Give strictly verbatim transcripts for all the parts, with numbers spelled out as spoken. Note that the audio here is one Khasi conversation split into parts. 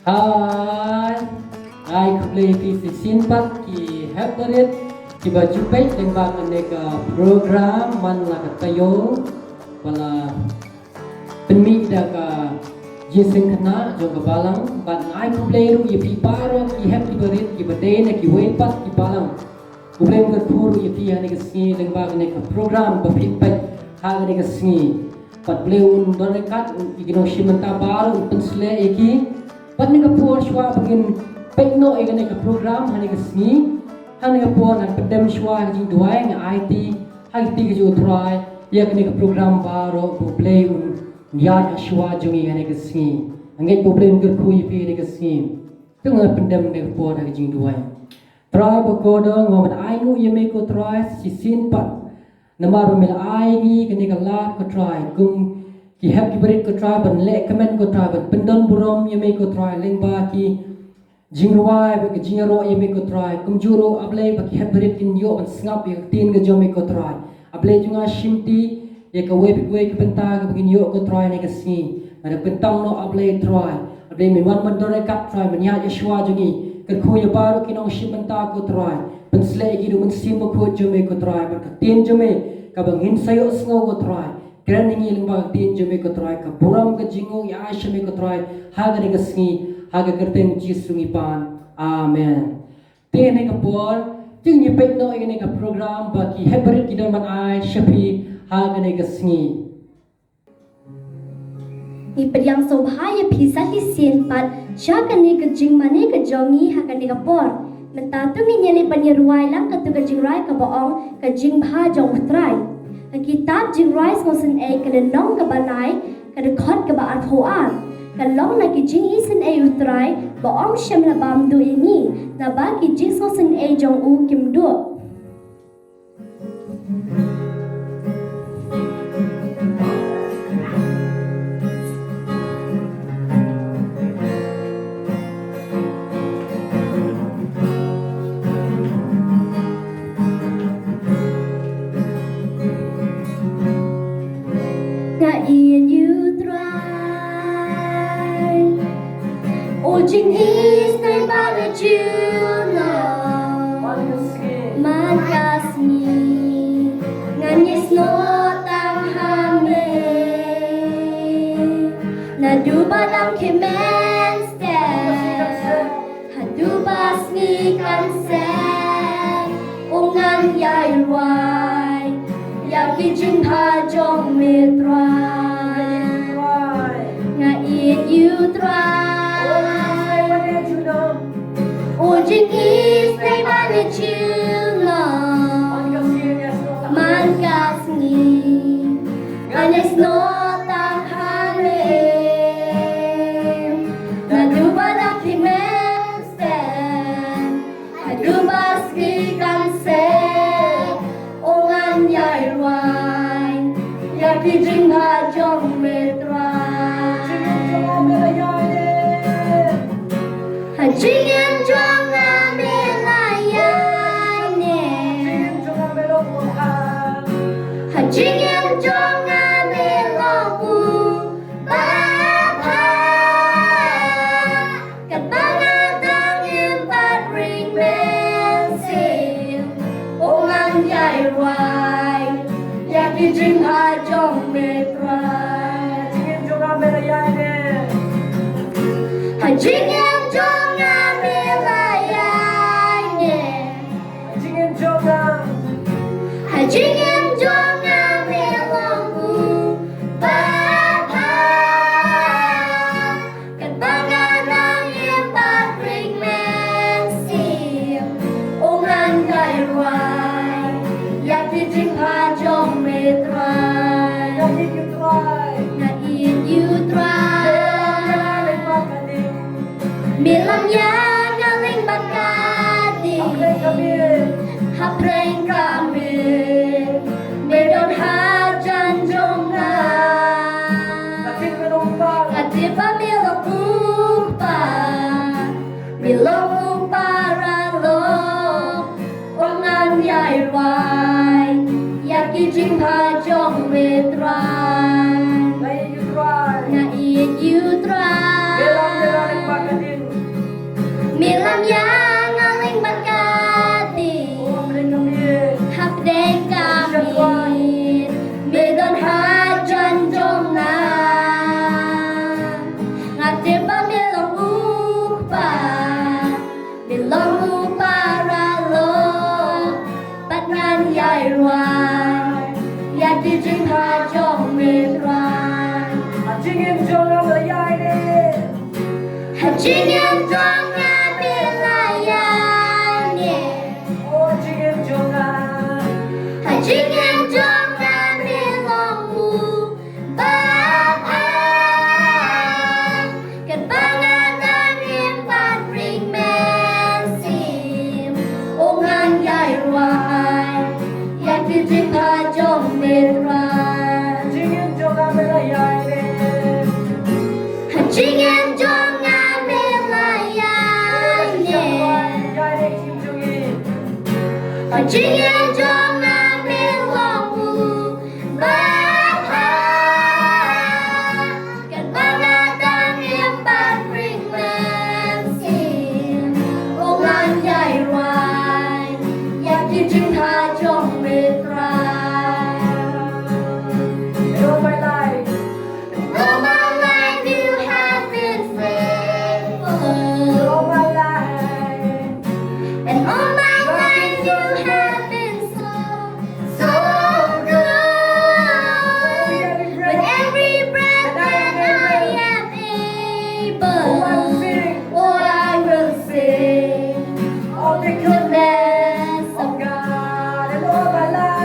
Hai. Ai khublei phi shisien pat ki hep barit kiba ju peit lyngba kane ka program man la ka taïew ba la pynmih da ka jingïaseng khynnah jong ka balang, bad ai khublei ruh ïa phi baroh ki hep ki barit kiba dei na kiwei pat ki balang. U Blei un kyrkhu ruh ïa phi ha kane ka sngi lyngba kane ka program ba phi peit ha kane ka sngi. Bad U Blei un don ryngkat ïa ki nongshim bynta baroh, un pynshlur ïa ki. Bad ha kane ka por shuwa ba ngin peit noh ïa kane ka program ha kane ka sngi, ha kane ka por ngan pyndem shuwa ka jingduwai, nga aiti ha ka kti ka jong U Trai ïa kane ka program baroh, ba U Blei un ïaid ha shuwa jong ngi ha kane ka sngi. Nga ngeit ba U Blei un kyrkhu ïa phi ha kane ka sngi. To ngin pyndem ha kane ka por ha ka jingduwai. Trai bakordor, nga wan ai nguh ïa me ko Trai shisien pat. Namar ba me la ai ngi kane ka lad ko Trai, kum ki hep ki barit ko Trai, ban leh kmen ko Trai, ban pyndon burom ïa me ko Trai lyngba ki jingrwai bad ki jingïaroh ïa me ko Trai. Kumjuh ruh A Blei ba ki hep barit kin ïoh ban sngap ïa ka ktien ka jong me ko Trai. A Blei jong nga, shimti ïa kawei pa kawei ka bynta kaba ngin ïoh ko Trai ha kane ka sngi. Nga da kyntang noh A Blei Trai, A Blei me wan ban don ryngkat Trai, ban ïaid ha shuwa jong ngi. Kyrkhu ïa baroh ki nongshim bynta ko Trai, pynshlur ïa ki da U Mynsiem Bakhuid jong me ko Trai, bad ka ktien jong me kaba ngin sa ïohsngew ko Trai. Kren ïa ngi lyngba ka ktien jong me ko Trai, ka burom ka jingnguh ïa sha me ko Trai ha kane ka sngi, ha ka kyrteng Jisu ngi pan. Amen. Te ha kane ka por, to ngin peit noh ïa kane ka program ba ki hep barit ki don ban ai sha phi ha kane ka sngi. Ngi pdiang sngewbha ïa phi sa shisien pat sha kane ka jingmane ka jong ngi ha kane ka por. Mynta to ngin ïa leit ban ïa rwai lang katto ka jingrwai kaba ong, Ka Jingbha Jong U Trai. Ka kitab Jingrwai Sngewsynei ka lynnong kaba lai, ka dkhot kaba arphew ar. Ka long na ki jingisynei U Trai ba ong, Shym la bam duh ïa ngi, naba ki jingsngewsynei jong u kim duh. Nga ïeit ïa U Trai. U jingisynei ba la ju long man ka sngi, ngan ïasnoh tang ha me. Naduh ba dang khmih mynstep haduh ba sngi kan seh, u ngan ïai rwai ïa ki jingbha jong me Trai. Nga ïeit ïa U Trai. U jingisynei ba la ju long man ka sngi, ngan ïasnoh tang ha me. Naduh ba dang khmih mynstep haduh ba sngi kan seh, u ngan ïai rwai ïa ki jingbha jong me Trai. Ha jingim jong nga me la ïaineh. Ha jingim jong nga me long u babha. Katba nga dang im bad ring mynsiem, u ngan ïai rwai ïa ki jingbha jong me Trai. Ha jingim jong nga me la ïaineh. Ha jingim jong nga me long u babha. Katba nga dang im bad ring mynsiem, u ngan ïai rwai ïa ki jingbha jong me Trai. Nga ïeit ïa U Trai. Me lam ïa nga lyngba ka ding. Hapdeng ka miet me don hajan jong nga. Nga tip ba me long u kpa, me long u para lok. U ngan ïai rwai ïa ki jingbha jong me Trai. Nga ïeit ïa U Trai. Jingim jong nga me la ïaineh. O jingim jong nga. Ha jingim jong nga me long u ba ai. Katba nga dang im bad ring mynsiem, o ngan ïai rwai ïa ki jingpha jong me Trai. Jingim jong nga me la ïaineh. Ha jingim jong nga me la ïaineh. Ha jingim jong nga me long u ba ai. Katba nga dang im bad ring mynsiem, o ngan ïai rwai ïa ki jingpha jong me Trai. All my life. All my life you have been faithful. All my life. And all my life you have been so, so good. With every breath that I am able, oh, I will sing of the goodness of God. And all my life.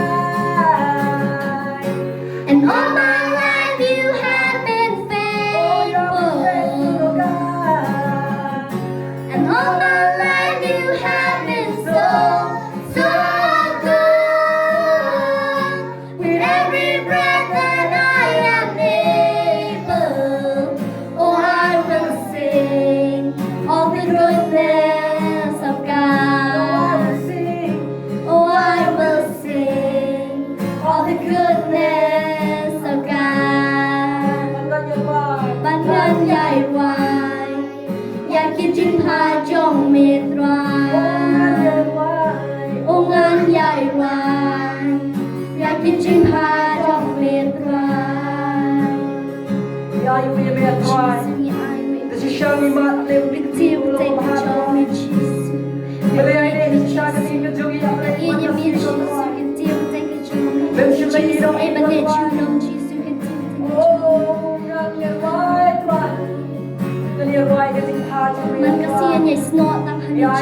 And all my life you have been faithful. And all my life you have been so, so good. With every breath that I am able, oh, I will sing of the goodness of God. Oh, I will sing of the goodness of God. Ban ngan ïai rwai ïa ki jingpha jong me Trai. Oh, ngan ïai rwai ïa ki jingpha jong me Trai. Ïa u ïa me Trai. Jisu, ïa u. Da shisha ngi mad lem. Ki ktien bteng ka jong me Jisu. Balei ai ne shisha ka ktien ka jong ngi ïa Blei. Ïa me Jisu, ki ktien bteng ka jong me. Lem shim lem ïa u. Ai ban ne ju long Jisu, ki ktien bteng ka jong me. Oh, ngan ïa rwai Trai. Ngan ïa rwai ka jingpha jong me. Man ka sien ïa snoh tang ha me Jisu. Ïa u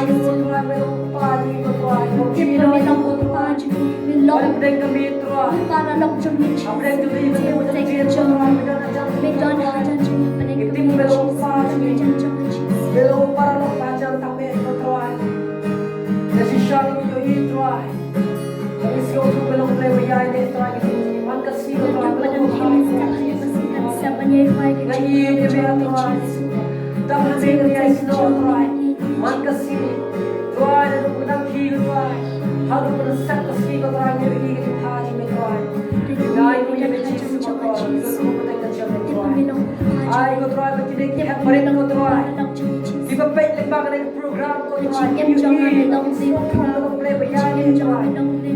Trai me long u kpa jong ngi Trai. Ki ktien me long u kpa jong ngi. Me long. Ban pdeng ka me Trai. Paralok jong me Jisu. Pdeng jong me, me don hajan jong me pdeng jong me Jisu. Me don hajan jong me Jisu. Me long paralok hajan tang me Trai. Ïa shisha ngi ïohi Trai. Ngi sngewthuh me long Blei ba ïaineh Trai. Man ka sngi Trai me long Trai. Ngi ïohi Trai. Tang ha ngi ïa sngewthuh Trai. Man ka sngi Trai, da dang ki Trai. Haduh ba sep ka sngi ko Trai, ngi ïohi ka jingpha jong me Trai. Ngi ïohi me Jisu ko Trai. Ngi ïohi ka jingpha jong me Trai. Ai ko Trai, ba kine ki hep barit ko Trai. Kiba peit lyngba kane ka program ko Trai. Ngi ïohi ka jingpha jong me Blei ba ïa ngi Trai.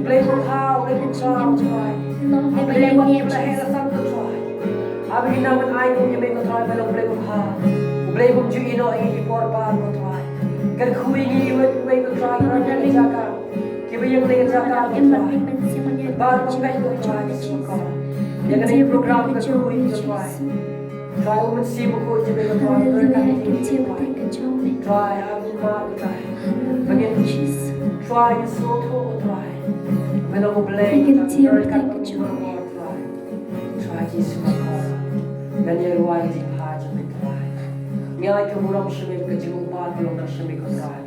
Blei ba bha, Blei ba bha Trai. Blei ba bha, Blei ba bha Trai. Aba ngi nang ban ai nguh ïa me ko Trai, me long Blei ba bha. U Blei bym ju ïehnoh ïa ngi ki por ba ko Trai. Kyrkhu ïa ngi iwei pa iwei ko Trai, kiba ïeng ha kane ka jaka. Kiba ïeng ha kane ka jaka ko Trai. Bad ba peit ko Trai, ko Trai. Ïa kane ka program kyrkhu ïa ngi ko Trai. Trai U Mynsiem Bakhuid jong me ko Trai. Trai, aba ngi mad ko Trai. Ba ngin Trai sngewthuh ko Trai. Me long U Blei ko Trai. Trai Jisu ko Trai. Trai Jisu ko Trai. Ngan ïa rwai ka jingpha jong me Trai. Ngi ai ka burom sha me, ka jingpynbna ka long ka sha me ko Trai.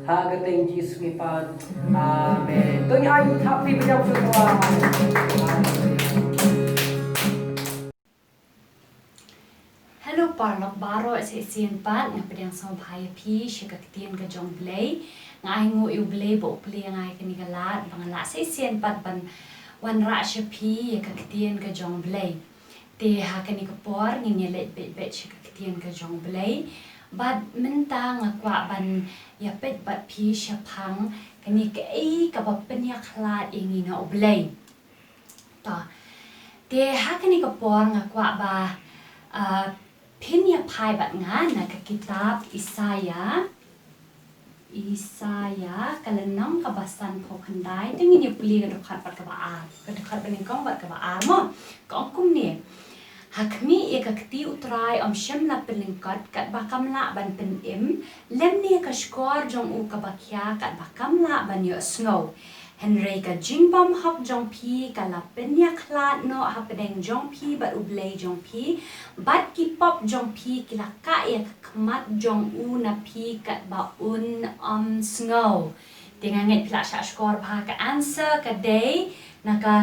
Ha ka kyrteng Jisu ngi pan. Amen. To ngi ai ka thap phi ba jam sha Trai. Amen. Hello paralok baroh, sa shisien pat nga pdiang sngewbha ïa phi sha ka ktien ka jong U Blei. Nga ai nguh ïa U Blei ba u plie ïa nga ïa kane ka lad ba nga lah sa shisien pat ban wanrah sha phi ïa ka ktien ka jong U Blei. Te ha kane ka por ngin ïa leit beit beit sha ka ktien ka jong U Blei. Bad mynta nga kwah ban ïa peit bad phi shaphang kane kaei kaba pynïakhlad ïa ngi na U Blei. To. Te ha kane ka por nga kwah ba, ah, phin ïa phai bad nga na ka kitab Isaïah. Isaïah ka lynnong kaba sanphew khyndai, te ngin ïa pule ka dkhot bad kaba ar. Ka dkhot ba nyngkong bad kaba ar mo. Ka ong kumne. Ha khmih ïa ka kti U Trai ym shym la pynlyngkot katba kam lah ban pynim, lymne ka shkor jong u kaba khia katba kam lah ban ïohsngew. Hynrei ka jingbymhok jong phi ka la pynïakhlad noh hapdeng jong phi bad U Blei jong phi, bad ki pop jong phi ki la kah ïa ka khmat jong u na phi katba un ym sngew. Te nga ngeit phi la shah shkor bha. Ka answer ka dei na ka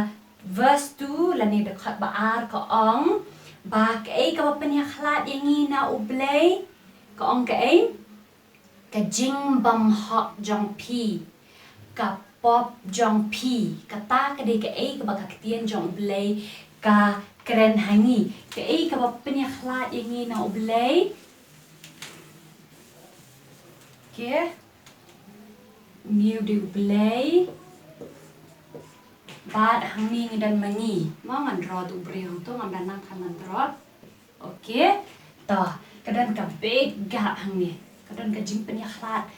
verse two lane dkhot ba ar, ka ong ba kaei kaba pynïakhlad ïa ngi na U Blei, ka ong kaei? Ka jingbymhok jong phi, ka pop jong phi. Kata ka dei kaei kaba ka ktien jong U Blei ka kren ha ngi. Kaei kaba pynïakhlad ïa ngi na U Blei? Okay. Ngi u dei U Blei. Bad hangne ngi don ma ngi. Ma ngan draw tu briew tu ngam don nang khan ngan draw. Okay. To, ka don ka big gap hangne. Ka don ka jingpynïakhlad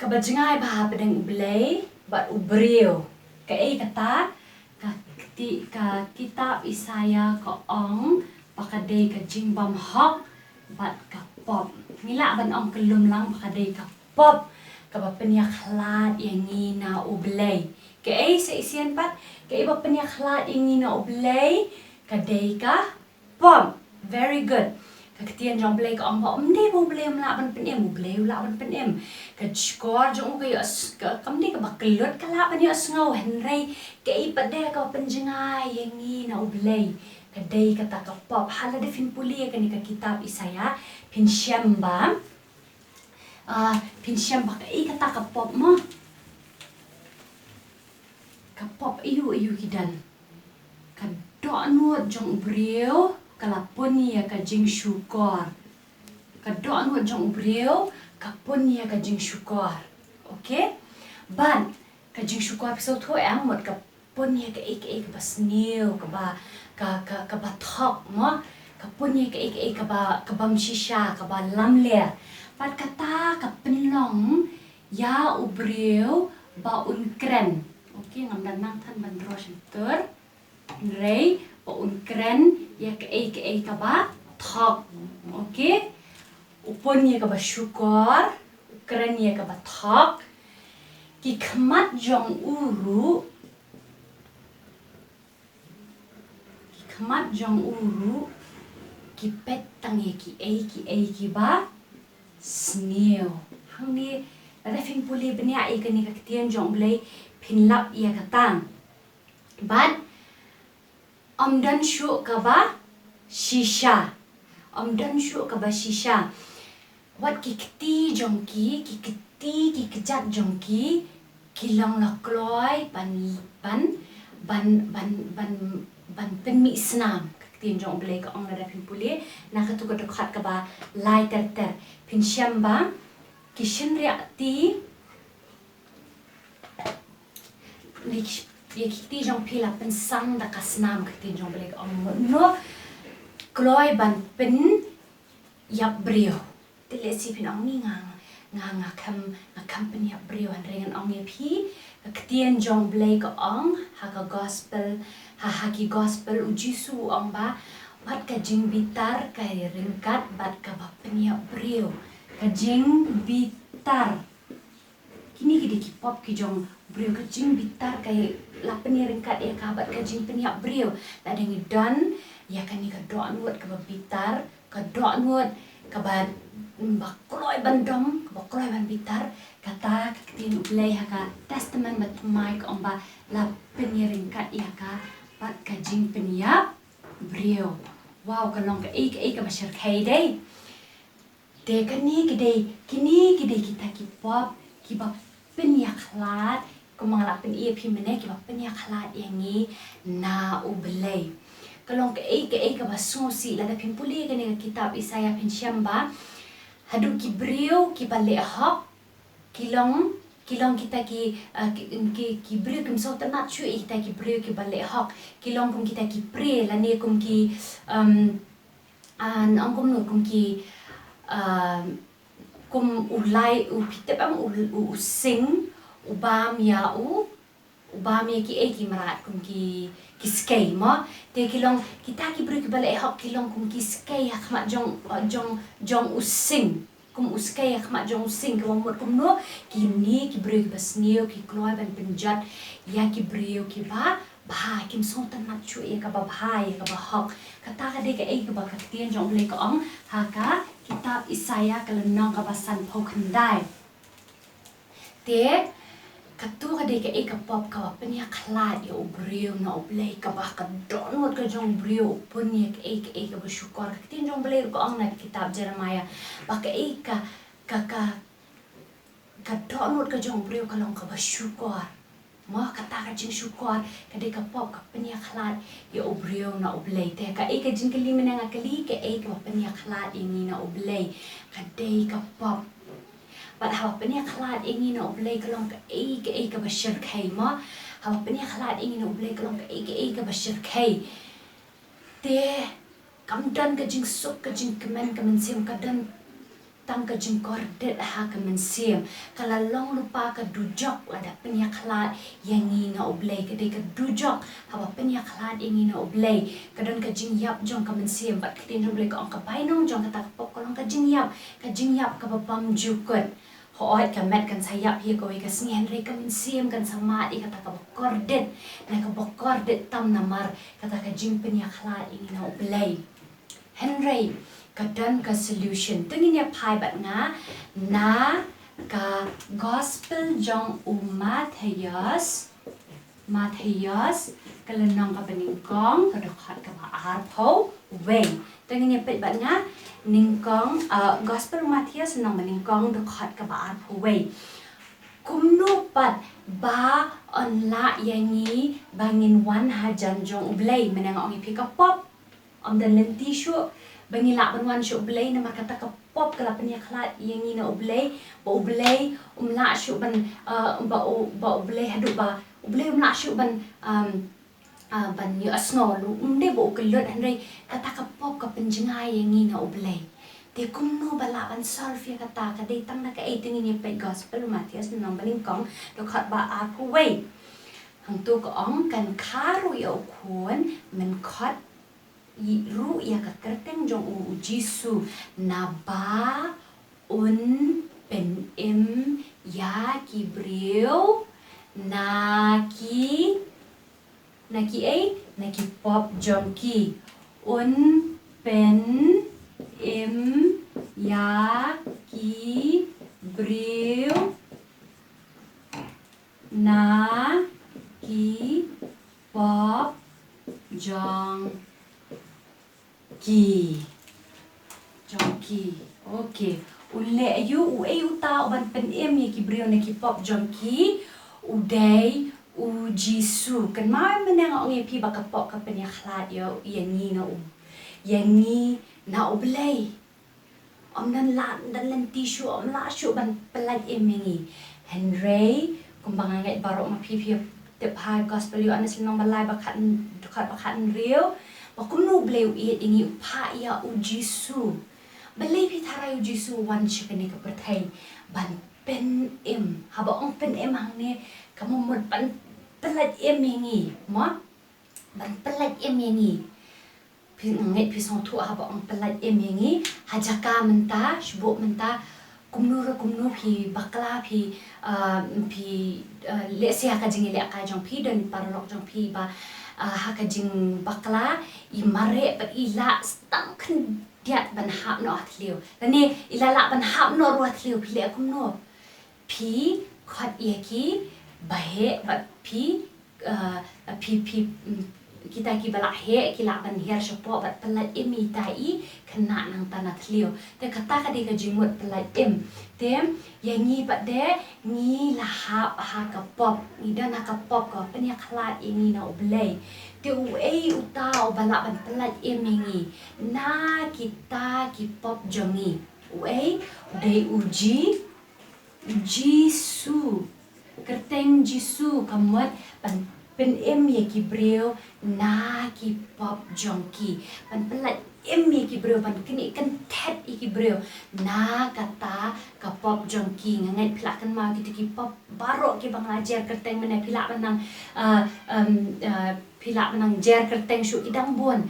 kaba jngai bha hapdeng U Blei bad u briew. Kaei kata? Ka kti-, ka kitab Isaiah ka ong ba ka dei ka jingbymhok bad ka pop. Ngi lah ban ong kyllum lang ba ka dei ka pop kaba pynïakhlad ïa ngi na U Blei. Kaei sa shisien pat? Kaei ba pynïakhlad ïa ngi na U Blei? Ka dei ka pop. Very good. Ka ktien jong U Blei ka ong ba ym dei ba U Blei um lah ban pynim, U Blei u lah ban pynim. Ka shkor jong u ka ïoh s-, ka, kam dei kaba kyllut, ka lah ban ïohsngew, hynrei kaei pat de kaba pynjngai ïa ngi na U Blei? Ka dei kata ka pop. Ha lada phin pule ïa kane ka kitab Isaiah, phin shem ba, ah, phin shem ba kaei kata ka pop mo? Ka pop aiu aiu ki don? Ka dohnud jong u briew ka la pun ïa ka jingshukor. Ka dohnud jong u briew ka pun ïa ka jingshukor. Okay? Bad ka jingshukor phi sngewthuh em, mut ka pun ïa kaei kaei kaba sniew, kaba, ka, ka, kaba thok mo. Ka pun ïa kaei kaei kaba, ka bym shisha, kaba lamler. Bad kata ka pynlong ïa u briew ba un kren. Okay, ngam don nang than ban draw shyntur. Hynrei ba un kren ïa kaei kaei kaba thok. Okay? U pun ïa kaba shukor, u kren ïa kaba thok. Ki khmat jong u ruh, ki khmat jong u ruh ki peit tang ïa kiei kiei kiba sniew. Hangne lada phin pule bniah ïa kane ka ktien jong U Blei phin lap ïa kata. Bad ym don shuh kaba shisha. Ym don shuh kaba shisha. Wat ki kti jong ki, ki kti ki kjat jong ki, ki long la kloi ban, ban, ban pynmih snam. Ka ktien jong U Blei ka ong lada phin pule na katu ka dkhot kaba lai ter ter. Phin shem ba ki shynriahti, ïa ki kti jong phi la pynsang da ka snam, ka ktien jong U Blei ka ong. Mutno kloi ban pynïap briew? Te lehse phin ong ni nga, nga, nga khlem, nga khlem pynïap briew, hynrei ngan ong ïa phi, ka ktien jong U Blei ka ong ha ka gospel, ha, ha ki gospel, U Jisu u ong ba wat ka jingbitar ka ryngkat bad kaba pynïap briew. Ka jingbitar. Kine ki dei ki pop ki jong u briew, ka jingbitar ka la pynïaryngkat ïa ka bad ka jingpynïap briew. Lada ngi don ïa kane ka dohnud kaba bitar, ka dohnud kaba, mm, ba kloi ban dom, kaba kloi ban bitar, kata ka ktien U Blei ha ka Testament Bathymmai ka ong ba la pynïaryngkat ïa ka bad ka jingpynïap briew. Wow, ka long kaei kaei kaba shyrkhei dei. Te kine ki dei, kine ki dei kita ki pop kiba pynïakhlad, kumba nga la pyni ïa phi mynne, kiba pynïakhlad ïa ngi na U Blei. Ka long kaei kaei kaba sngewsih, lada phin pule kane ka kitab Isaiah phin shem ba haduh ki briew kiba leh hok ki long, ki long kita ki, ah, ki, ki, ki briew kim sngewtynnat shuh ïa kita ki briew kiba leh hok. Ki long kum kita ki prey lane kum ki, um, ah, ngan ong kumno, kum ki, ah, kum u lai, u, phi tip em, u, u, u sing u bam ïa u, u bam ïa kiei ki mrad, kum ki, ki skei mo. Te ki long kita ki briew kiba leh hok ki long kum ki skei ha khmat jong, jong, jong u sing. Kum u skei ha khmat jong u sing, kaba mut kumno, kine ki briew kiba sniew ki kloi ban pynjot ïa ki briew kiba bha, kim sngewtynnat shuh ïa kaba bha, ïa kaba hok. Kata ka dei kaei kaba ka ktien jong U Blei ka ong ha ka kitab Isaïah ka lynnong kaba sanphew khyndai. Te kato ka dei kaei ka pop kaba pynïakhlad ïa u briew na U Blei, kaba ka dohnud ka jong u briew u pun ïa kaei kaei kaba shukor. Ka ktien jong U Blei ruh ka ong na ka kitab Jeremiah ba kaei ka, ka, ka, ka dohnud ka jong u briew ka long kaba shukor. Mo, kata ka jingshukor ka dei ka pop ka pynïakhlad ïa u briew na U Blei. Te kaei ka jingkylli mynne nga kylli, kaei kaba pynïakhlad ïa ngi na U Blei? Ka dei ka pop. Bad haba pynïakhlad ïa ngi na U Blei ka long kaei kaei kaba shyrkhei mo. Haba pynïakhlad ïa ngi na U Blei ka long kaei kaei kaba shyrkhei. Te kam don ka jingsuk, ka jingkmen ka mynsiem, ka don tang ka jingkordit ha ka mynsiem. Ka la long lypa ka dujok lada pynïakhlad ïa ngi na U Blei. Ka dei ka dujok haba pynïakhlad ïa ngi na U Blei. Ka don ka jingïap jong ka mynsiem, bad ka ktien jong U Blei ka ong ka bainong jong kata ka pop ka long ka jingïap, ka jingïap kaba bymjukut. Hooid, ka met kan sa ïap ïa kawei ka sngi, hynrei ka mynsiem kan sa mad ïa kata kaba kordit, na kaba kordit tam namar kata ka jingpynïakhlad ïa ngi na U Blei. Hynrei ka don ka solution. To ngin ïa phai bad nga na ka Gospel jong u Mathaios, Mathaios ka lynnong kaba nyngkong, ka dkhot kaba arphew wei. To ngin ïa peit bad nga, nyngkong, uh, Gospel u Mathaios lynnong ba nyngkong, dkhot kaba arphew wei. Kumno pat ba yn lah ïa ngi ba ngin wan hajan jong U Blei? Mynne nga ong ïa phi ka pop ym don lynti shuh ba ngi lah ban wan sha U Blei, namar kata ka pop ka la pynïakhlad ïa ngi na U Blei, ba U Blei um lah shuh ban, uh, ba U, ba U Blei haduh ba U Blei um lah shuh ban, um, uh, ban ïohsngew, um dei ba u kyllut, hynrei kata ka pop ka pynjngai ïa ngi na U Blei. Te kumno ba lah ban solve ïa kata? Ka dei tang da kaei? To ngin ïa peit Gospel u Mathaios lynnong ba nyngkong, dkhot ba arphew wei. Hangto ka ong, kan kha ruh ïa u khun, men khot ruh ïa ka kyrteng jong u, u Jisu, naba un pynim ïa ki briew na ki, na ki ei, na ki pop jong ki. Un pynim ïa ki briew na ki pop jong ki. Jong ki. Okay. U leh aïu, uei uta uban pynim ïa ki briew na ki pop jong ki? U dei u Jisu. Kynmaw mynne nga ong ïa phi ba ka pop ka pynïakhlad ïa, ïa ngi na U, ïa ngi na U Blei. Ym don lah, don lynti shuh, ym lah shuh ban pyllait im ïa ngi. Hynrei kumba nga ngeit baroh ma phi, phi tip ha Gospel Ïoannis lynnong ba lai, ba khat, dkhot ba khathynriew, ba kumno U Blei u ïeit ïa ngi, u phah ïa u Jisu. Balei phi tharai u Jisu u wan sha kane ka pyrthei? Ban pynim. Haba ong pynim hangne, ka mut ban pyllait im ïa ngi, mo? Ban pyllait im ïa ngi. Phi, nga ngeit phi sngewthuh haba ong pyllait im ïa ngi. Ha jaka mynta, shibun mynta, kumno re kumno phi bakla, phi, ah, phi, ah, lehse ha ka jingïalehkai jong phi, don paralok jong phi ba, ah, ha ka jingbakla, i mareh bad i lah tang khyndiat ban hap noh ha thliew. Lane i la lah ban hap noh ruh ha thliew, phi leh kumno? Phi khot ïa ki ba heh bad phi, uh, phi, phi, mm, kita kiba lah heh ki lah ban hiar shapoh bad pyllait im ïa ita i khynnah nangta na thliew. Te kata ka dei ka jingmut pyllait im. Te ïa ngi pat de, ngi la hap ha ka pop, ngi don ha ka pop ka pynïakhlad ïa ngi na U Blei. Te uei uta uba lah ban pyllait im ïa ngi na kita ki pop jong ngi? Uei? U dei u Ji Jisu. Kyrteng Jisu ka mut ban pynim ïa ki briew na ki pop jong ki. Ban pyllait im ïa ki briew, ban knieh kynthet ïa ki briew na kata ka pop jong ki. Nga ngeit phi lah kynmaw kita ki pop baroh kiba nga la jer kyrteng mynne, phi lah ban nang, uh, um, uh, phi lah ban nang jer kyrteng shuh ki dang bun.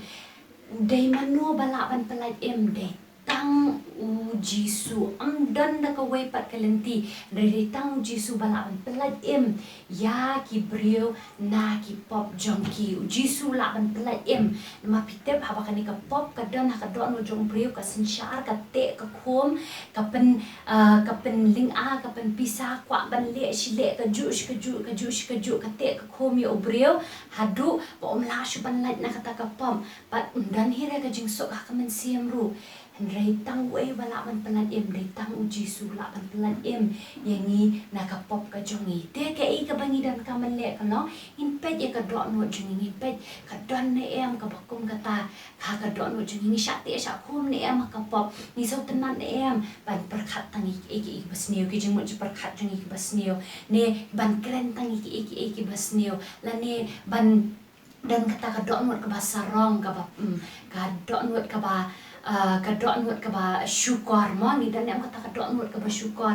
Dei mano ba lah ban pyllait im? Dei tang u Jisu. Ym don da kawei pat ka lynti. Dei, dei tang u Jisu ba lah ban pyllait im ïa ki briew na ki pop jong ki. U Jisu lah ban pyllait im. Namar phi tip, haba kane ka pop ka don ha ka dohnud jong u briew, ka synshar, ka teh ka khum, ka pyn, ah, ka pynlynga, ka pynpisa, kwah ban leh shi leh, kajuh shi kajuh, kajuh shi kajuh, ka teh ka khum ïa u briew. Haduh ba um lah shuh ban lait na kata ka pop. Bad ym don hi re ka jingsuk ha ka mynsiem ruh. Hynrei tang uei ba lah ban pyllait im? Dei tang u Jisu lah ban pyllait im ïa ngi na ka pop ka jong ngi. Te kaei kaba ngi donkam ban leh ka long, ngin peit ïa ka dohnud jong ngi, ngin peit ka don ne em kaba kum kata ha ka dohnud jong ngi, ngi shah teh shah khum ne em ha ka pop, ngi sngewtynnat ne em ban pyrkhat tang ïa kiei kiei kiba sniew, ki jingmut jingpyrkhat jong ngi kiba sniew, ne ban kren tang ïa kiei kiei kiba sniew, lane ban don kata ka dohnud kaba sarong, kaba, mm, ka dohnud kaba, ah, ka dohnud kaba shukor mo, ngi don ne em kata ka dohnud kaba shukor?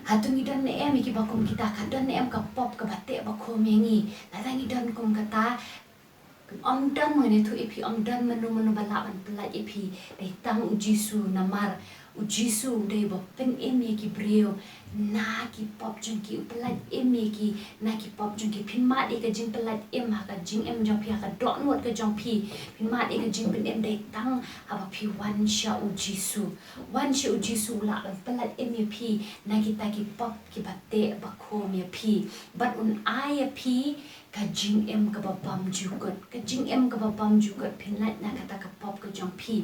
Hato ngi don ne em ïa kiba kum kita? Ka don ne em ka pop kaba teh ba khum ïa ngi? Lada ngi don kum kata, ym don, ngan ïathuh ïa phi, ym don mano mano ba lah ban pyllait ïa phi. Dei tang u Jisu, namar u Jisu u dei ba pynim ïa ki briew na ki pop jong ki, u pyllait im ïa ki na ki pop jong ki. Phin mad ïa ka jingpyllait im ha ka jingim jong phi, ha ka dohnud ka jong phi. Phin mad ïa ka jingpynim dei tang haba phi wan sha u Jisu. Wan sha u Jisu, u lah ban pyllait im ïa phi na kita ki pop kiba teh ba khum ïa phi. Bad un ai ïa phi ka jingim kaba bymjukut. Ka jingim kaba bymjukut, phin lait na kata ka pop ka jong phi.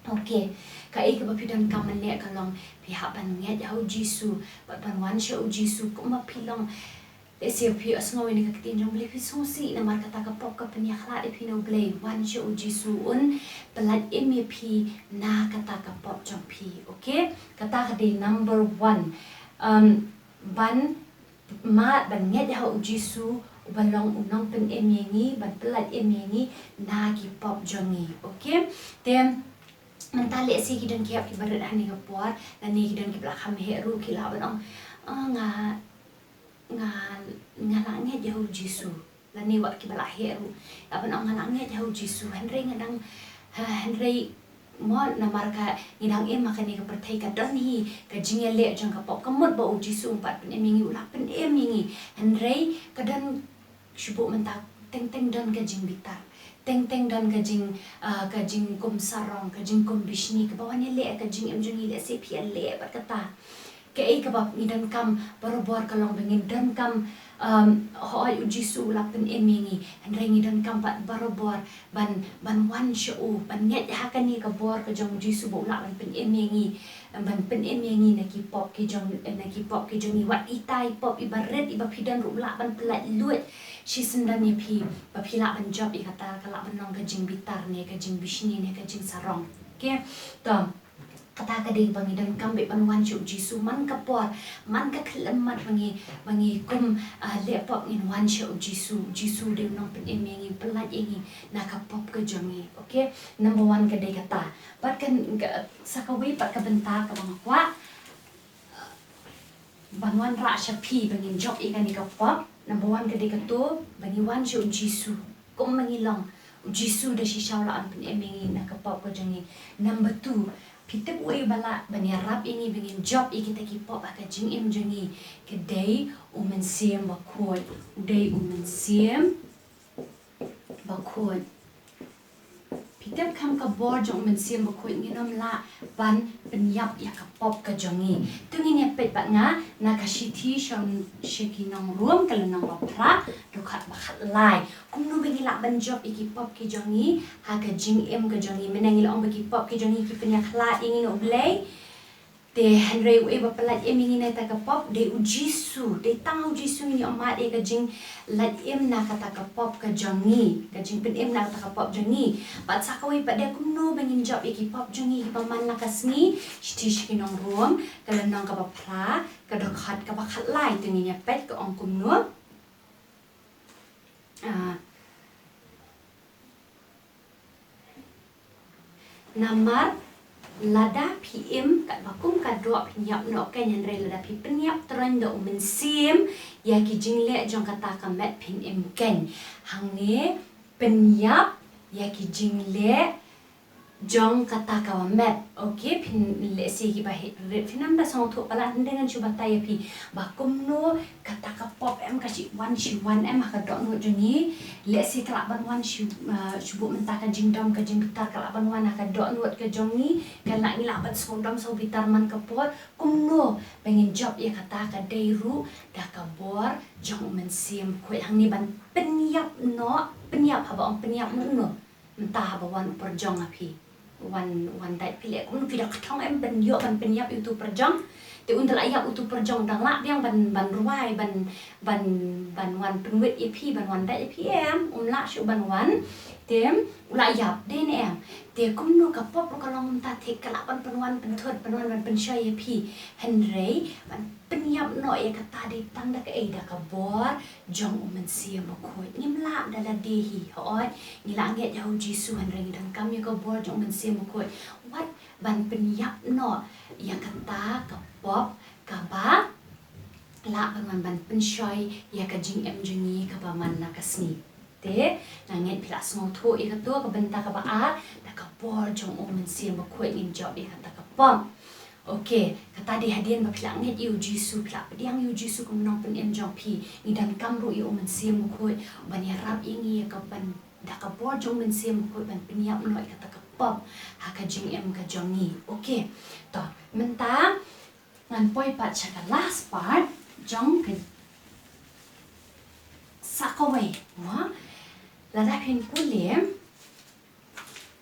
Okay, kaei kaba phi donkam ban leh ka long, phi hap ban ngeit ha u Jisu bad ban wan sha u Jisu. Kumba phi long, lehse phi ïohsngew ïa kane ka ktien jong u Blei, phi sngewsih namar kata ka pop ka pynïakhlad ïa phi na u Blei. Wan sha u Jisu, un pyllait im ïa phi na kata ka pop jong phi. Okay, kata ka dei number one. Um, ban mad ban ngeit ha u Jisu, uba long u nongpynim ïa ngi, ban pyllait im ïa ngi na ki pop jong ngi. Okay? Te mynta lehse ki don ki hep kiba rit ha kane ka por, lane ki don kiba la kham heh ruh, ki lah ban ong, "Ah, nga, nga, nga la ngeit ha u Jisu." Lane wat kiba la heh ruh, lah ban ong, "Nga la ngeit ha u Jisu, hynrei nga dang, ha, hynrei mo, namar ka ngi dang im ha kane ka pyrthei, ka don hi ka jingïaleh jong ka pop. Ka mut ba u Jisu um pat pynim ïa ngi, u la pynim ïa ngi. Hynrei ka don shu buh mynta, teng teng don ka jingbitar, teng teng don ka jing, ah, ka jingkum sarong, ka jingkum bishni kaba wan ïaleh ka jingim jong ngi. Lehse phi ïaleh bad kata." Kaei kaba ngi donkam barabor ka long ba ngin donkam, um, hooid, u Jisu u la pynim ïa ngi, hynrei ngi donkam pat barabor ban, ban wan sha u, ban ngeit ha kane ka bor ka jong u Jisu ba u lah ban pynim ïa ngi, ban pynim ïa ngi na ki pop ki jong, na ki pop ki jong ngi. Wat itai pop iba rit iba phi don ruh, u lah ban pyllait luid shisyndon ïa phi, ba phi lah ban jop ïa kata, ka lah ban long ka jingbitar ne ka jingbishni ne ka jingsarong. Okay? To, kata ka dei ba ngi donkam beit ban wan sha u Jisu man ka por, man ka khyllipmat ba ngi, ba ngi kum, ah, leh pop, ngin wan sha u Jisu. U Jisu u dei u nongpynim ïa ngi, u pyllait ïa ngi na ka pop ka jong ngi. Okay? Number one ka dei kata. Bad ka, ka, sa kawei pat ka bynta kaba nga kwah ban wanrah sha phi ba ngin jop ïa kane ka pop. Number one ka dei kato, ba ngi wan sha u Jisu. Kum ba ngi long, u Jisu da shisha u lah ban pynim ïa ngi na ka pop ka jong ngi. Number two, phi tip uei ba lah ban ïarap ïa ngi ba ngin jop ïa kita ki pop ha ka jingim jong ngi? Ka dei u Mynsiem Bakhuid. U dei u Mynsiem Bakhuid. Phi tip, kham ka bor jong u Mynsiem Bakhuid ngin ym lah ban pynïap ïa ka pop ka jong ngi. To ngin ïa peit bad nga na ka Shithi sha, sha ki nong Rom, ka lynnong ba phra, dkhot ba khatlai. Kumno ba ngi lah ban jop ïa ki pop ki jong ngi ha ka jingim ka jong ngi? Mynne ngi la ong ba ki pop ki jong ngi ki pynïakhlad ïa ngi na u Blei. Te hynrei uei ba pyllait im ïa ngi na kata ka pop? Dei u Jisu. Dei tang u Jisu ngin ïoh mad ïa ka jinglait im na kata ka pop ka jong ngi, ka jingpynim na kata ka pop jong ngi. Bad sa kawei pat de, kumno ba ngin jop ïa ki pop jong ngi kiba man la ka sngi? Shithi sha ki nong Rom, ka lynnong kaba phra, ka dkhot kaba khatlai. To ngin ïa peit ka ong kumno. Ah, namar Lada phi im katba kum ka doh phin ïap noh keiñ, hynrei lada phi pynïap tyrngiew da u Mynsiem ïa ki jingleh jong kata ka met phin im keiñ. Hangne pynïap ïa ki jingleh jong kata ka met. Okay, phin leh shi kiba heh rit, phin ym da sngewthuh palat, hynrei ngan shu batai ïa phi ba kumno kata ka pop em ka shu wan, shu wan em ha ka dohnud jong ngi. Leh shi ka lah ban wan shu, ah, shu buh mynta ka jingdom ka jingbitar ka lah ban wan ha ka dohnud ka jong ngi. Ka lah ngi lah ban sngewdom sngewbitar man ka por. Kumno ba ngin jop ïa kata? Ka dei ruh da ka bor jong u Mynsiem Bakhuid. Hangne ban pynïap noh, pynïap, haba ong pynïap, kumno? Mynta haba wan u pyrjong ha phi, wan, wan dait, phi leh kumno? Phi da ka thong em ban ïoh ban pynïap ïa utu u pyrjong? Te un da lah ïap utu u pyrjong, dang lah biang ban, ban rwai, ban, ban, ban wan pynwit ïa phi, ban wan dait ïa phi em? Um lah shuh ban wan. Te u lah ïap, dei ne em? Te kumno ka pop ruh ka long kumta, te ka lah ban pynwan pynthut, pynwan ban pynshoi ïa phi. Hynrei ban pynïap noh ïa kata dei tang da kaei? Da ka bor jong u Mynsiem Bakhuid. Ngim lah da lade hi. Hooid, ngi lah ngeit ïa u Jisu, hynrei ngi donkam ïa ka bor jong u Mynsiem Bakhuid wat ban pynïap noh ïa kata ka pop kaba lah ban wan ban pynshoi ïa ka jingim jong ngi kaba man la ka sngi. Te nga ngeit phi lah sngewthuh ïa kato. Ka bynta kaba ar, da ka bor jong u Mynsiem Bakhuid ngin jop ïa kata ka pop. Okay, kata dei hadien ba phi lah ngeit ïa u Jisu, phi lah pdiang ïa u Jisu kum u nongpynim jong phi. Ngi donkam ruh ïa u Mynsiem Bakhuid ban ïarap ïa ngi ïa ka ban, da ka bor jong u Mynsiem Bakhuid ban pynïap noh ïa kata ka pop ha ka jingim ka jong ngi. Okay. To, mynta ngan poi pat sha ka last part jong ka, sa kawei, mo. Lada phin pule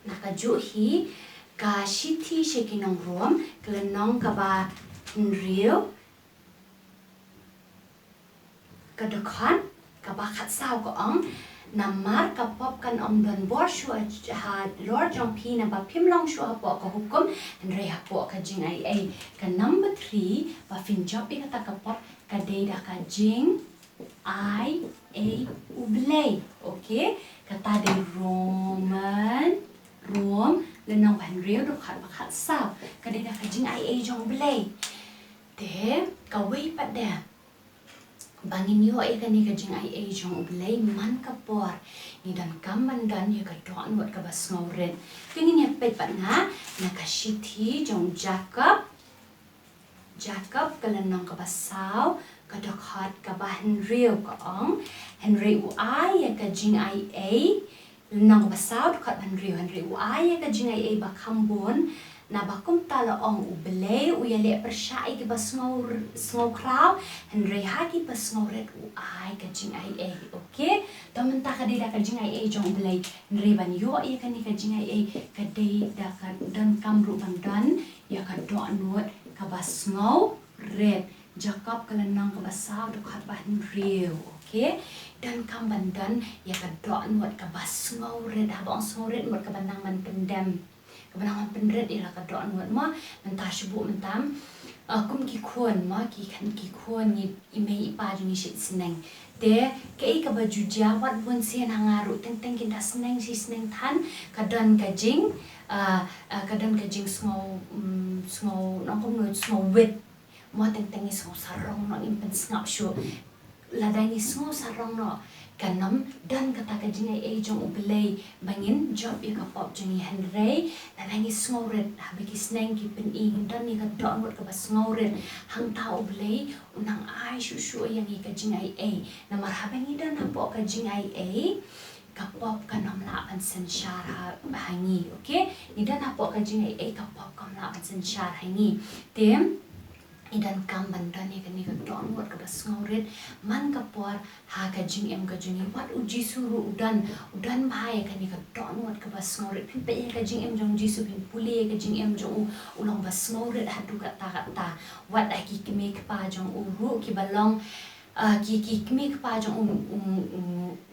na kajuh hi ka Shithi sha ki nong Rom, ka lynnong kaba hynriew, ka dkhot kaba khatsaw, ka ong: Namar ka pop kan ym don bor shuh halor jong phi, naba phim long shuh hapoh ka hukum, hynrei hapoh ka jingaiei. Ka number three ba phin jop ïa kata ka pop ka dei da ka jingaiei U Blei. Okay, kata dei Roman, Rom lynnong ba hynriew, dkhot ba khatsaw. Ka dei da ka jingaiei jong U Blei. Te kawei pat de ba ngin ïoh ïa kane ka jingaiei jong U Blei man ka por, ngi donkam ban don ïa ka dohnud kaba sngewrit. Te ngin ïa peit pat nga na ka shithi jong u Jakob, Jakob ka lynnong kaba saw, ka dkhot kaba hynriew, ka ong: Hynrei u ai ïa ka jingaiei, lynnong kaba saw, dkhot ba hynriew: Hynrei u ai ïa ka jingaiei ba kham bun naba kumta la ong: U Blei u ïaleh pyrshah ïa kiba sngew, sngewkhraw, hynrei ha kiba sngewrit u ai ka jingaiei. Okay, to mynta ka dei da ka jingaiei jong U Blei, hynrei ban ïoh ïa kane ka jingaiei ka dei da ka donkam ruh ban don ïa ka dohnud kaba sngewrit. Jakob ka lynnong kaba saw, dkhot ba hynriew. Okay, donkam ban don ïa ka dohnud kaba sngewrit. Haba ong sngewrit, mut kaba nang ban pyndem, kaba nang ban pynrit ïa la ka dohnud, mo. Mynta shu buh mynta, ah, kum ki khun, mo, ki khan, ki khun, ngi, i mei i pa jong ngi shait sneng. Te kaei kaba ju jia, wat bun sien ha nga ruh, teng teng ki da sneng shi sneng than, ka don ka jing, ah, ah, ka don ka jingsngew, mm, sngew, nongkum, ngew sngewwit. Mo, teng teng ngi sngew sarong noh, ngim pynsngap shuh. Lada ngi sngew sarong noh, kan ym don kata ka jingaiei jong U Blei ba ngin jop ïa ka pop jong ngi. Hynrei lada ngi sngewrit, haba ki sneng ki pyni, ngin don ïa ka dohnud kaba sngewrit, hangta U Blei u nang ai shuh shuh ïa ngi ka jingaiei. Namar haba ngi don hapoh ka jingaiei, ka pop kan ym lah ban synshar ha, ha ngi. Okay, ngi don hapoh ka jingaiei, ka pop kam lah ban synshar ha ngi. Te ngi donkam ban don ïa kane ka dohnud kaba sngewrit man ka por ha ka jingim ka jong ngi. Wat u Jisu ruh u don, u don bha ïa kane ka dohnud kaba sngewrit. Phin peit ïa ka jingim jong u Jisu, phin pule ïa ka jingim jong u, u long ba sngewrit haduh katta katta. Wat ha ki kmie kpa jong u ruh kiba long, ah, ki, ki kmie kpa jong u, u, u,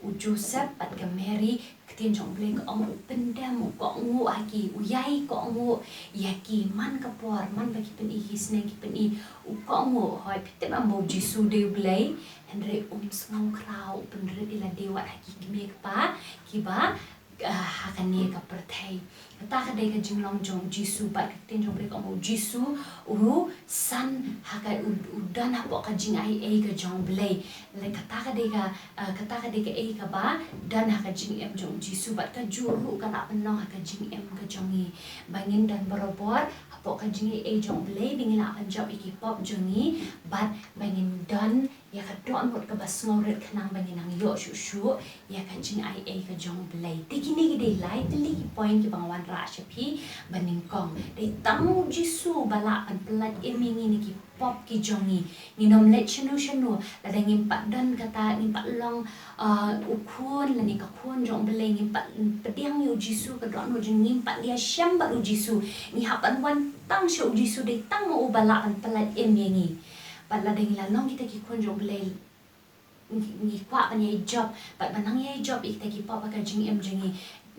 u Joseph bad ka Mary, Ktien jong U Blei ka ong u pyndem, u kohnguh ha ki, u ïai kohnguh ïa ki man ka por, man ba ki pyni, ki sneng ki pyni, u kohnguh. Hooid, phi tip em ba u Jisu u dei U Blei, hynrei um sngewkhraw, u pynrit ïa lade wat ha ki kmie kpa kiba, ah, ha kane ka pyrthei. Kata ka dei ka jinglong jong u Jisu, bad ka ktien jong u Blei ka ong u Jisu u san ha ka, u, u don hapoh ka jingaiei ka jong u Blei. Lada kata ka dei ka, eh, kata ka dei kaei kaba don ha ka jingim jong u Jisu, bad kajuh ruh ka lah ban long ha ka jingim ka jong ngi. Ba ngin don barabor hapoh ka jingaiei jong u Blei, ba ngin lah ban jop ïa ki pop jong ngi, bad ba ngin don ïa ka dohnud kaba sngewrit khnang ba ngin nang ïoh shuh shuh ïa ka jingaiei ka jong u Blei. Te kine ki dei lai tylli ki point kiba nga wanrah sha phi ba nyngkong. Dei tang u Jisu ba lah ban pyllait im ïa ngi na ki pop ki jong ngi. Ngin ym leit shano shano, lada ngim pat don kata, ngim pat long, uh, u khun lane ka khun jong u Blei, ngim pat pdiang ïa u Jisu ka dohnud jong ngi, ngim pat ïashem bad u Jisu. Ngi hap ban wan tang sha u Jisu, dei tang ma u ba lah ban pyllait im ïa ngi. Bad lada ngi la long kita ki khun jong u Blei, ngi, ngi kwah ban ïai jop, bad ban nang ïai jop ïa kita ki pop ha ka jingim jong ngi,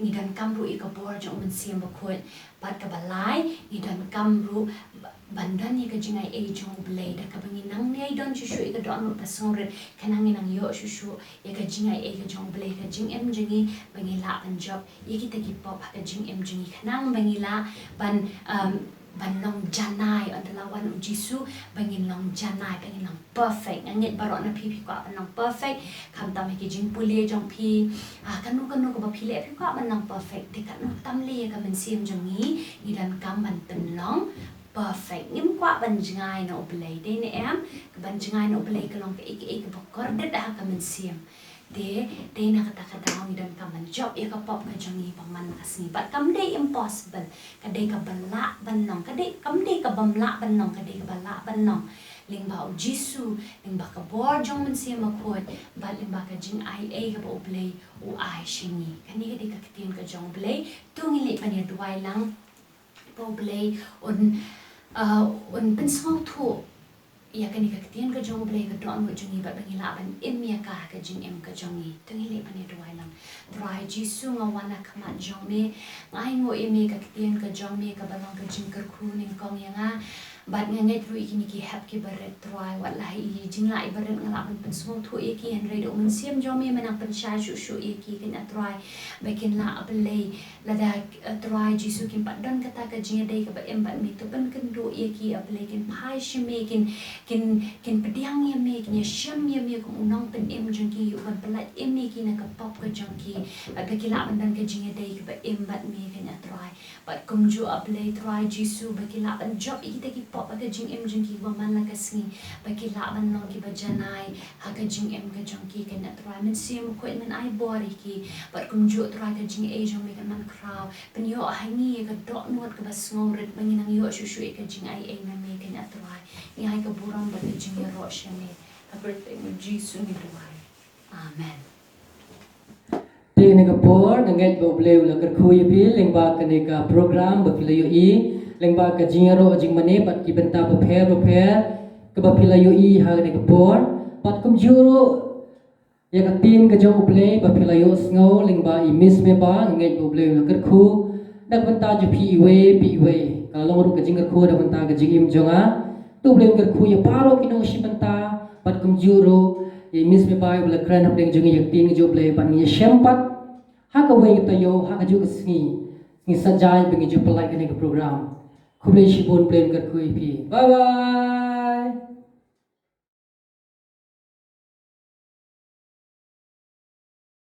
ngi donkam ruh ïa ka bor jong u Mynsiem Bakhuid. Bad kaba lai, ngi donkam ruh ba-, ban don ïa ka jingaiei jong u Blei, da kaba ngin nang ïai don shuh shuh ïa ka dohnud ba sngewrit, khnang ngin nang ïoh shuh shuh ïa ka jingaiei ka jong u Blei ha ka jingim jong ngi, ba ngin lah ban jop ïa kita ki pop ha ka jingim jong ngi, khnang ba ngin lah ban, um, ban long janai, ynda la wan u Jisu, ba ngin long janai, ba ngin long perfect. Nga ngeit baroh na phi phi kwah ban long perfect, khamtam ha ki jingpule jong phi, ah, kano kano kaba phi leh phi kwah ban long perfect. Te katno tam lei ïa ka mynsiem jong ngi, ngi donkam ban pynlong perfect. Ngim kwah ban jngai na u Blei, dei ne em? Ka ban jngai na u Blei ka long kaei kaei kaba kordit ha ka mynsiem. Te, te na kata ka daw ngi donkam ban jop ïa ka pop ka jong ngi ba man la ka sngi. Bad kam dei impossible, ka dei kaba lah ban long, ka dei, kam dei kaba ym lah ban long, ka dei kaba lah ban long. Lyngba u Jisu, lyngba ka bor jong u Mynsiem Bakhuid, bad lyngba ka jingaiei kaba u Blei u ai sha ngi. Kane ka dei ka ktien ka jong u Blei, to ngin leit ban ïa duwai lang ba u Blei un, uh, un pynsngewthuh ïa kane ka ktien ka jong u Blei ha ka dohnud jong ngi, bad ba ngin lah ban im ïa ka ha ka jingim ka jong ngi. To ngin leit ban ïa duwai lang. Trai Jisu, nga wan ha khmat jong me, nga ainguh ïa me ka ktien ka jong me kaba long ka jingkyrkhu nyngkong ïa nga. Bad nga ngeit ruh ïa kine ki hep kiba rit Trai, wat la i jinglah iba rit nga lah ban pynsngewthuh ïa ki, hynrei da u Mynsiem jong me, me nang pynshai shuh shuh ïa ki, kynja Trai, ba kin lah, a Blei, lada, eh, Trai Jisu, kim pat don kata ka jingïadei kaba im bad me, to pynkynduh ïa ki, a Blei, kin phai sha me, kin, kin, kin pdiang ïa me, kin ïashem ïa me kum u nongpynim jong ki, u ban pyllait im ïa ki na ka pop ka jong ki, bad ba ki lah ban don ka jingïadei kaba im bad me, kynja Trai. Bad kumjuh, a Blei Trai Jisu, ba ki lah ban jop ïa kita ki pop ha ka jingim jong ki ba man la ka sngi, ba ki lah ban long kiba janai ha ka jingim ka jong ki, kynja Trai. Mynsiem Bakhuid, men ai bor ïa ki. Bad kumjuh, Trai, ka jingaiei jong me kan man khraw. Pynïoh ha ngi ïa ka dohnud kaba sngewrit ba ngin nang ïoh shuh shuh ïa ka jingaiei na me, kynja Trai. Ngi ai ka burom bad ka jingïaroh sha me. Ha ka kyrteng u Jisu ngi duwai. Amen. Te kane ka por nga ngeit ba u Blei u la kyrkhu ïa phi lyngba kane ka program ba phi la ïohi, lyngba ka jingïaroh jingmane bad ki bynta bapher bapher kaba phi la ïohi ha kane ka por. Bad kumjuh ruh ïa ka ktien ka jong u Blei ba phi la ïohsngew lyngba i Miss Meba, nga ngeit ba u Blei u la kyrkhu da ka bynta jong phi iwei pa iwei. Ka la long ruh ka jingkyrkhu da ka bynta ka jingim jong nga. To u Blei un kyrkhu ïa baroh ki nongshim bynta, bad kumjuh ruh ïa i Miss Meba ba la kren hapdeng jong ngi ïa ka ktien ka jong u Blei, bad ngin ïashem pat ha kawei ka taïew ha kajuh ka sngi. Ngin sa jaiñ ba ngin ju pynlait kane ka program. Khublei shibun, Blei un kyrkhu ïa phi. Bye bye.